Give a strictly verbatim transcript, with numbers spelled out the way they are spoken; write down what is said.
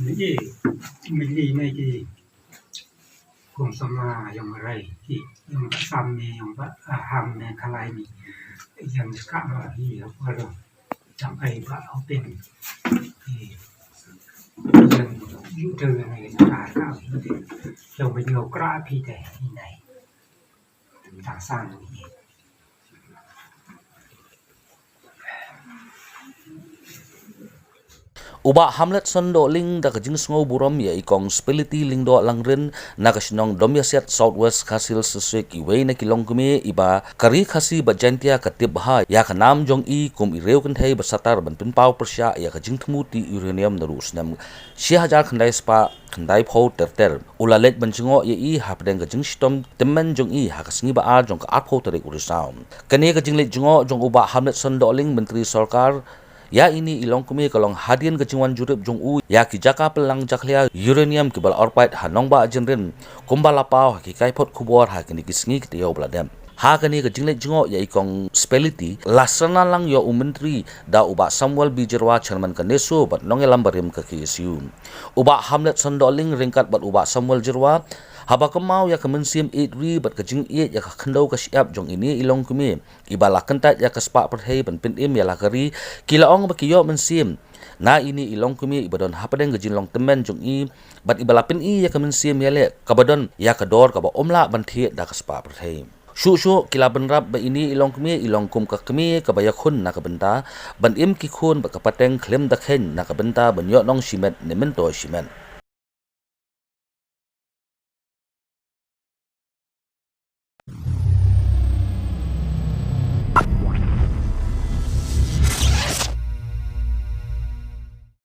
Ye, mili ne ki kum sama yang rai ki yang sam ne yang ba ham ne kalai ni yang ka ma hi ya ko lo tang ai ba open ki yang yu te ne ka ka yang ba nyau kra pi te ni nai tang sang ni. U Bah Hamletson Dohling da ka jingsngewburom ïa i Kong Spelity Lyngdoh Langrin na ka shnong Domiasiat, South West Khasi Hills District, iwei na ki longkmie iba ka Ri Khasi bad Jaintia ka tip bha ïa ka nam jong i kum i riew kynthei ba satar ban pynpaw pyrshah ïa ka jingthmu tih uranium naduh u snem shi hajar khyndai spah khyndai phew ter ter, u la leit ban jngoh ïa i hapdeng ka jingshitom tymmen jong i ha ka sngi ba ar jong ka arphew tarik u Risaw. Kane ka jingleit jngoh jong u Bah Hamletson Dohling, Myntri Sorkar ïa ine i longkmie, ka long hadien ka jingwan jurip jong u ïa ki jaka pynlang jakhlia uranium kiba la orpait ha Nongbah Jynrin, kumba la paw ha ki kaiphod khubor ha kine ki sngi ki taïew ba la dep. Ha kane ka jingleit jngoh ïa i Kong Spelity, la synran lang ïa u Myntri da u Bah Samuel B Jyrwa, Chairman ka NESO bad nongïalam barim ka KSU. U Bah Hamletson Dohling ryngkat bad u Bah Samuel Jyrwa, haba kynmaw ïa ka mynsiem ïeit ri bad ka jingïeit ïa ka khyndew ka shyiap jong ine i longkmie iba la kyntait ïa ka spah pyrthei ban pynim ïa la ka ri, ki la ong ba ki ïoh mynsiem na ine i longkmie iba don hapdeng ka jinglong tymmen jong i bad iba la pyni ïa ka mynsiem ïaleh kaba don ïa ka dor kaba ym lah ban thied da ka spah pyrthei. Shuh shuh ki la bynrap ba ine i longkmie i long kum ka kmie kaba ïakhun na ka bynta ban im ki khun bad ka pateng khlem da kheiñ na ka bynta ban ïoh nong shimet ne myntoi shimet.